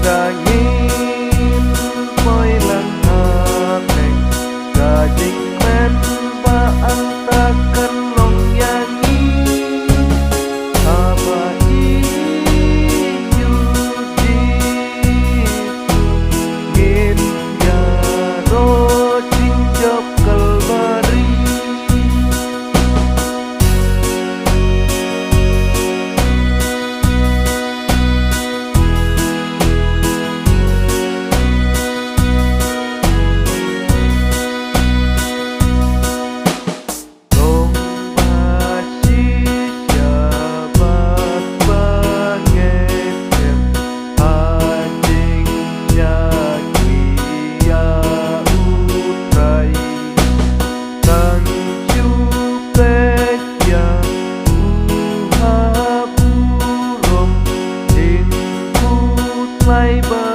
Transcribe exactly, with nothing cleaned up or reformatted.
Ka ngin poi lang ha pdeng ka jingkmen ba ang ta kan long ïa ngi. Haba i ïoh Jisu ngin ïaroh jingjop Kalbari. Long ba shisha bad ba ngeit em ha jingïakhih ïa U Trai. Tang shu peit ïa u ha burom, in khuslai ba